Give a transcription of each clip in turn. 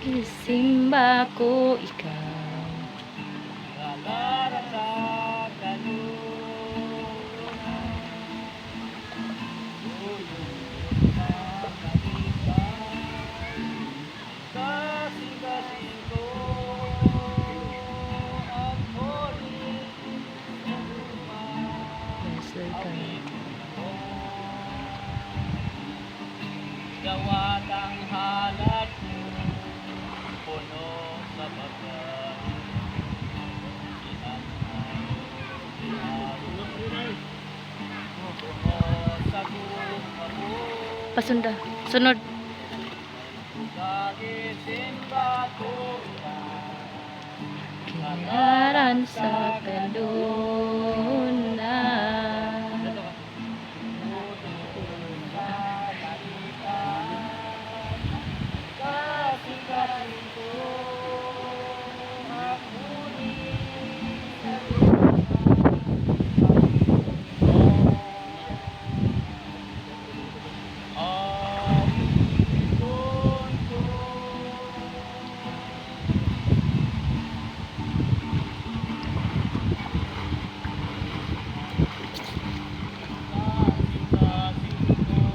Simba ko ikaw. Halaran sa kanuna, Uyo sa kalipay, Kasing-kasing ko ang huli sa luma. Yes, Lord God. Awitin ko, Gawat ang halad ko, puno sa pagkain. Puno sa gumabo, Pasunda. Sunod. Kagisimba ko Kilaran sa kaluna. sa kalitan, Kasing-kasing ko ang huli sa Awitin ko. Kasing-kasing ko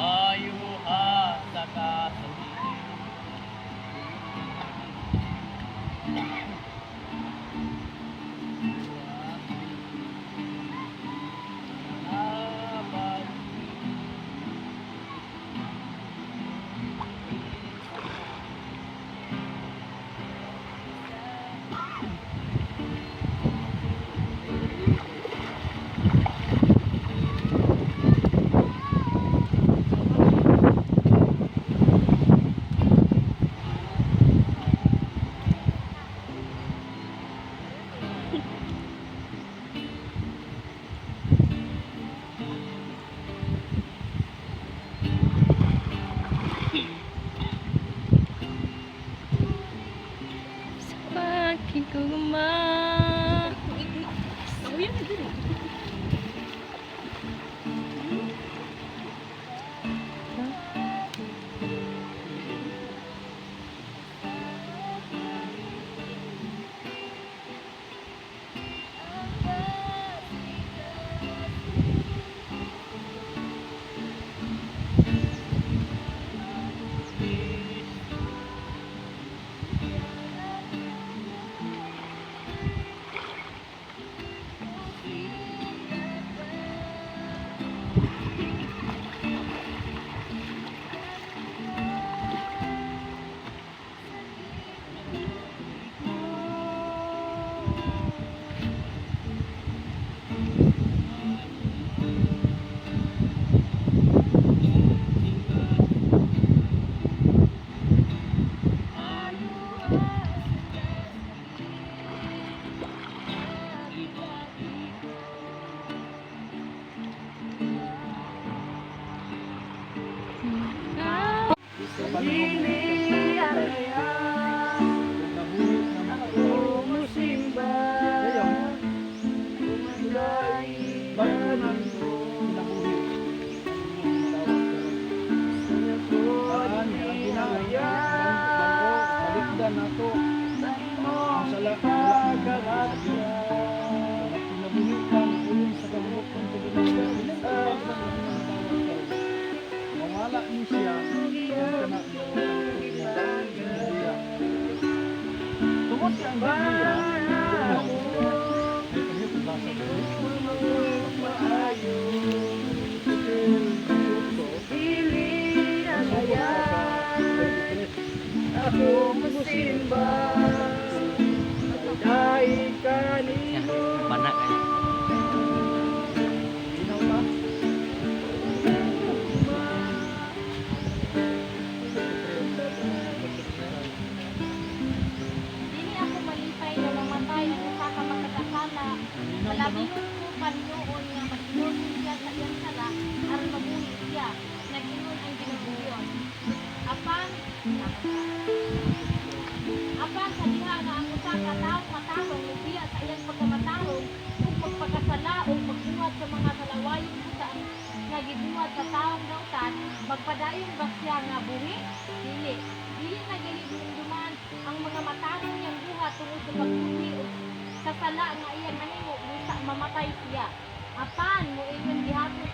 ayuha sa kasabihin. Abay. Sa pagkikugma. Balikdan nato ang sala wala sa Dios. Kinabuhi ka uyon sa kabubukon sa Ginoo. Mawala ni siya kung kana niya. Tungod kay ang Biblia, ay kanya pagbasa ko. Ako musimba Dahil kanimo. Bana kayo. Ginaw ta. Dili ako malipay na mamatay ang usa ka makasasala. Palabingon ko kaninuon nga mag-ingon siya sa iyang sala aron mabuhi siya. Nag-ingon ang Ginoong Dios. Apan sa diha nga ang usa ka tawo matarong mobiya sa iyang pagkamatarong ug magpakasala ug magbuhat sa mga kalawayon butang nga gibuhat gibuhat sa taong dautan, magpadayon ba siya nga buhi? Dili. Dili na gayud hinumduman ang mga matarong niyang buhat tungod sa pagbuhi ug sa sala nga iyang nahimo busa mamatay siya. Apan moingon gihapon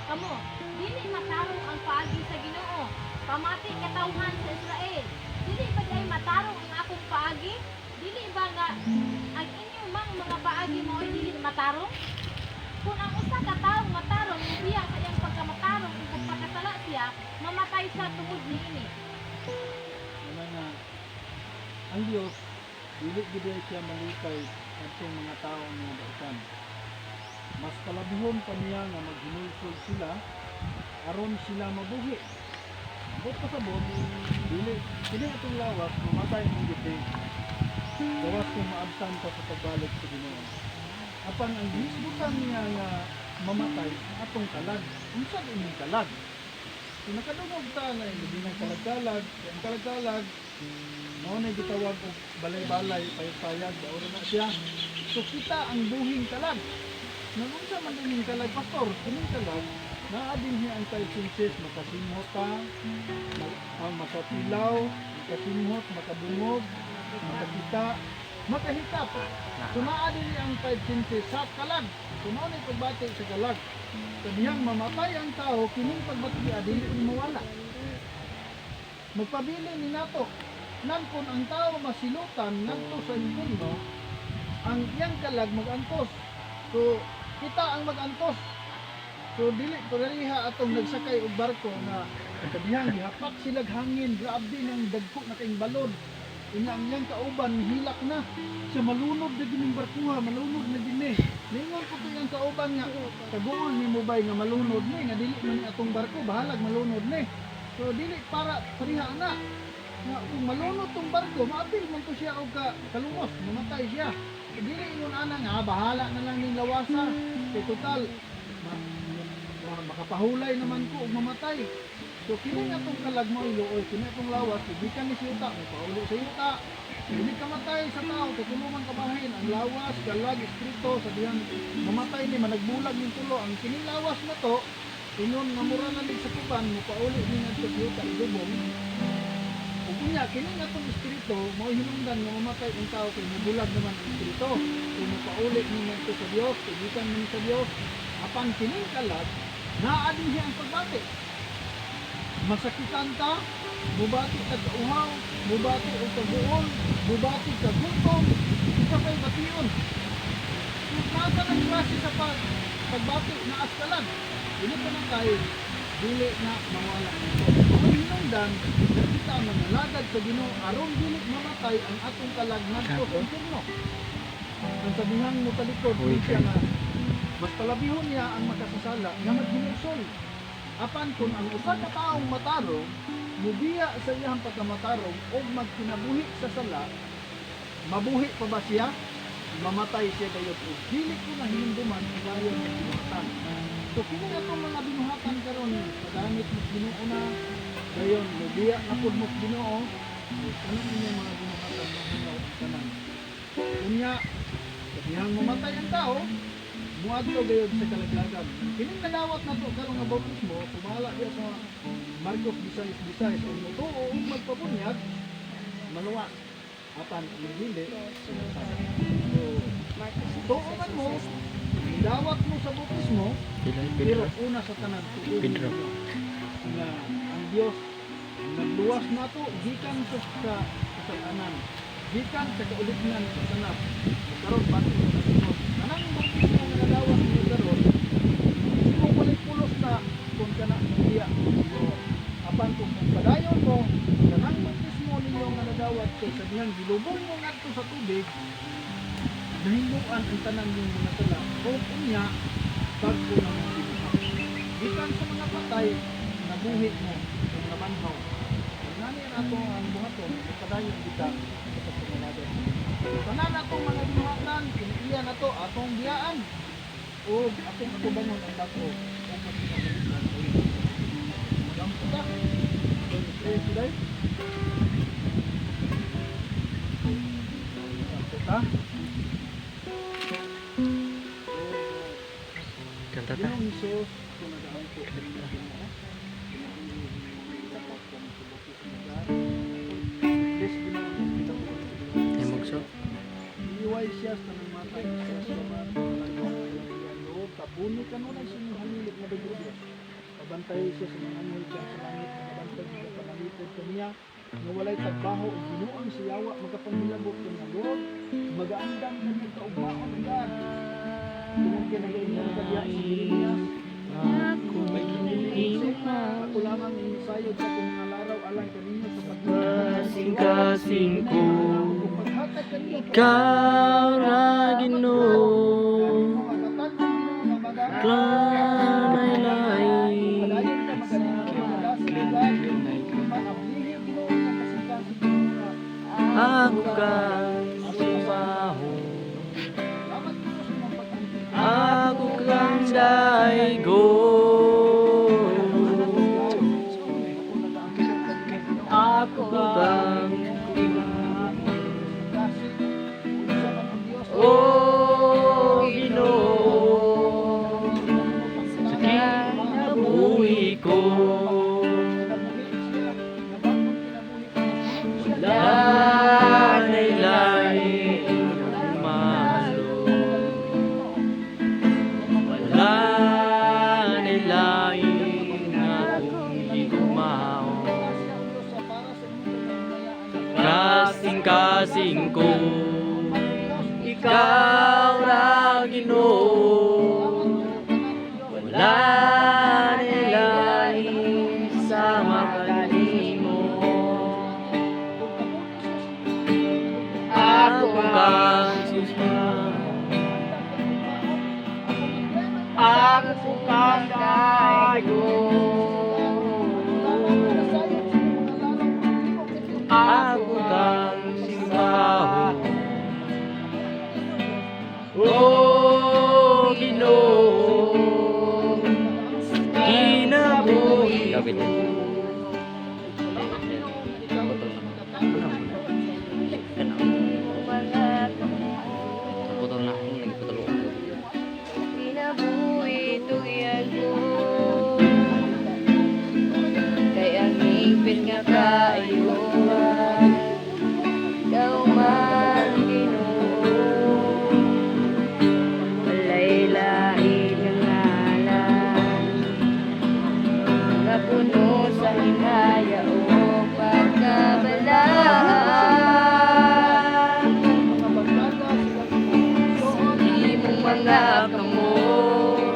kamo, dili matarong ang paagi sa Ginoo. Pamati katawhan sa Israel. Dili ba diay matarong ang akong paagi? Dili ba nga ang inyong mang mga paagi mao'y dili matarong? Kung ang usa ka tawo matarong mubiya sa iyang pagkamatarong ug pagpakasala siya, mamatay siya tungod niini. Wala nga ang Dios dili gid siya malipay adtong mga tawo nga dautan. Mas kalabihon pa niya nga maghinulsol sila aron sila mabuhi. Ambot pasabot, dili kini atong lawas mamatay ang giti. Gawas kung maabsan pa sa pagbalik sa Ginoo. Apan ang gihisgutan niya nga mamatay ang atong kalag. Unsa ining kalag? Kung nakadungog ta na labi ng kalag-kalag, ang kalag-kalag mao na gitawag og balay-balay, payag-payag, daora na siya. So kita ang buhing kalag. Nang unsa man din kalag, pastor, kining kalag, naa din hiya ang five senses, makasimhot ta, makatilaw, makasimhot, makadungog, makakita, makahitap. So naa din niya ang five senses sa kalag. So mao na pagbati sa kalag. Kadiyang mamatay ang tao, kining pagbati dili ni mawala. Magpabili ni nato nan kung ang tao masilutan ngadto sa impierno, ang iyang kalag magantos. So kita ang magantos. So dili pareha atong nagsakay og barko nga kadiyang gihapak silag hangin, grabe nang dagko na kaing balon. Unya ang iyang kauban hilak na siya, malunod na gining barkuha, malunod na gini. Ningon ko to iyang kauban nga kaguol ni mo bay nga malunod ni, nga dili man ni atong barko, bahalag malunod ni. So dili para pareha na nga kung malunod tong barko, maapil man to siya og ka kalungos, mamatay siya. So, dili ingon ana nga, "Ah, bahala na lang ning lawasa kay total makapahulay naman ko og mamatay." So kini nga tong kalag mo iluoy, kini atong lawas gikan ni sa yuta, mopauli sa yuta. Dili ka matay sa tao kay tulo man kabahin ang lawas, kalag, espiritu. Sa dihang mamatay ni managbulag ning tulo. Ang kining lawas na to, ingon nga mura na lig sa kuban, mopauli ni ngadto sa yuta ilubong. Ug unya kini nga atong espiritu mao hinungdan nga mamatay ang tao kay mubulag naman ang espiritu. Kung mopauli ni ngadto sa Dios, kay gikan man sa Dios. Apan kining kalag, naa din siya ang pagbati. Masakitan ta, mubati ka kauhaw, mubati og kaguol, mubati ka gutom, isa pa'y bation. Kung nasa ng klase sa pagbati, naas ka lang. Dili pa na tayo, dili na mawala. Ang hinungdan, nakita ang mga lagad sa Ginoo aron dili mamatay ang atong kalag ngadto sa impierno. Ang sabihang mo talikod, Uy, siya nga mas palabihon niya ang makasasala nga maghinulsol. Apan kung ang usa ka taong matarong mubiya sa iyang pagkamatarong og magkinabuhi sa sala, mabuhi pa ba siya? Mamatay siya gayud ug dili ko na hinumduman ang dayon nga binuhatan. So kini atong mga binuhatan karon, pagamit mo Ginoo na dayon mubiya na pud mo Ginoo, anong inyong mga binuhatan, mahunaw ang tanan. Unya dihang mamatay ang tao, muadto gayud sa kalaglagan. Kining nadawat nato karon nga bautismo, pumala diya sa Marcos 16:16, ang mutuo ug magpabunyag maluwas, apan ang dili. So, tuo man mo, dawat mo sa bautismo, Pila, pero Pedro. una sa tanan, tuo Pedro. nga ang Dios nagluwas nato gikan sa kasalanan, gikan sa kaulipnan sa Satanas. Karon bago sa Ginoo, tanang bautismo nga nadawat niyo karon, mo walay pulos na kung kana iya. Apan kung padayon mo kanang bautismo ninyo nga nadawat, kay sa dihang gilubong mo ngadto sa tubig, nahinduan ang tanan yung mga sala o unya bag-o na mong binuhat gikan sa mga patay, nabuhi mo kung nabanhaw. Nani ang ato ang buhaton, padayon kita sa pagpangalagad. Tanan atong mga binuhatan, kiniiya na to atong biyaan o atong atubangon ang bag-o o magpinagalitan. Magampo ta. Pray today. Magampo ta. Kanta ta. Ginoong Hesus, kung nagaampo Ay, mugso. Iway siya sa tanang matay siya sa man loob tabuni kanunay sa inyong halilig na dugo Diyos. Pabantay siya sa mga anghel siya sa langit, nakabantay siya panalipod kaniya nga walay tagbaho ug binuang siyawa magapanghilabot kaniya, Lord. Magaandam kaniya kaugmaon God tungod kay nagaingon kaniya si Jeremias. Ako lamang sayod sa akong mga laraw alang kaninyo sa Kasing-kasing ko, paghatag kaninyo. ikaw ra Ginoo. Klanay lain. Ako kang sumaho, ako kang daigo. Ako kang, O Ginoo, sa kinabuhi ko. Wala na'y laing malo. Wala na'y laing akong gigumao. Kasing-kasing ko, ikaw ra Ginoo. Wala na'y laing sama kanimo. Ako kang susma, ako kang dayo. Ako kang simbaho, O Ginoo, kinabuhi ko. Putol na ako, nagputol ako. Kinabuhi tugyan ko. Kay ang higpit nga kaayuhan, ikaw man Ginoo. Walay lain nga ngalan nga puno sa himaya o pagkabalaan. Imong mga kamot,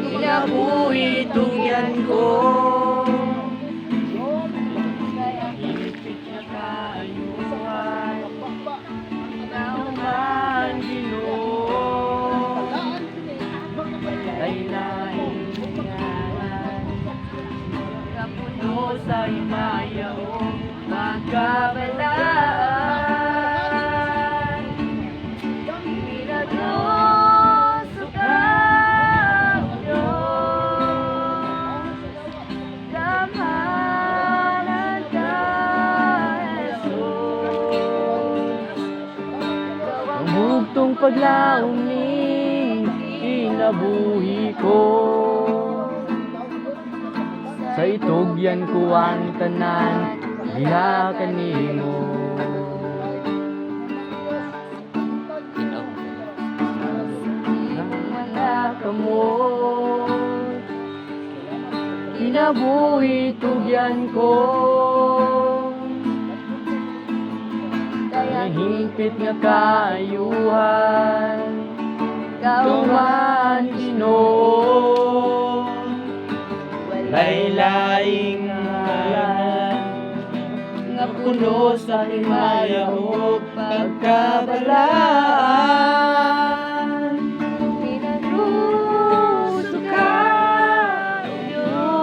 Kinabuhi tugyan ko. Ikaw man Ginoo, ay laing ngalan nga puno puno sa himaya o pagkabalaan. Pinaduso ka, Diyos. Gamhanan ka, Jesus. Ikaw Ang hugtong paglaom ning kinabuhi ko, sa itugyan ko ang tanan diha kanimo. Mga Kamot, kinabuhi tugyan ko. Kaya Hingpit nga kaayuhan, ikaw ikaw man Ginoo. Walay Laylaing ngalan nga puno sa himaya o pagkabalaan.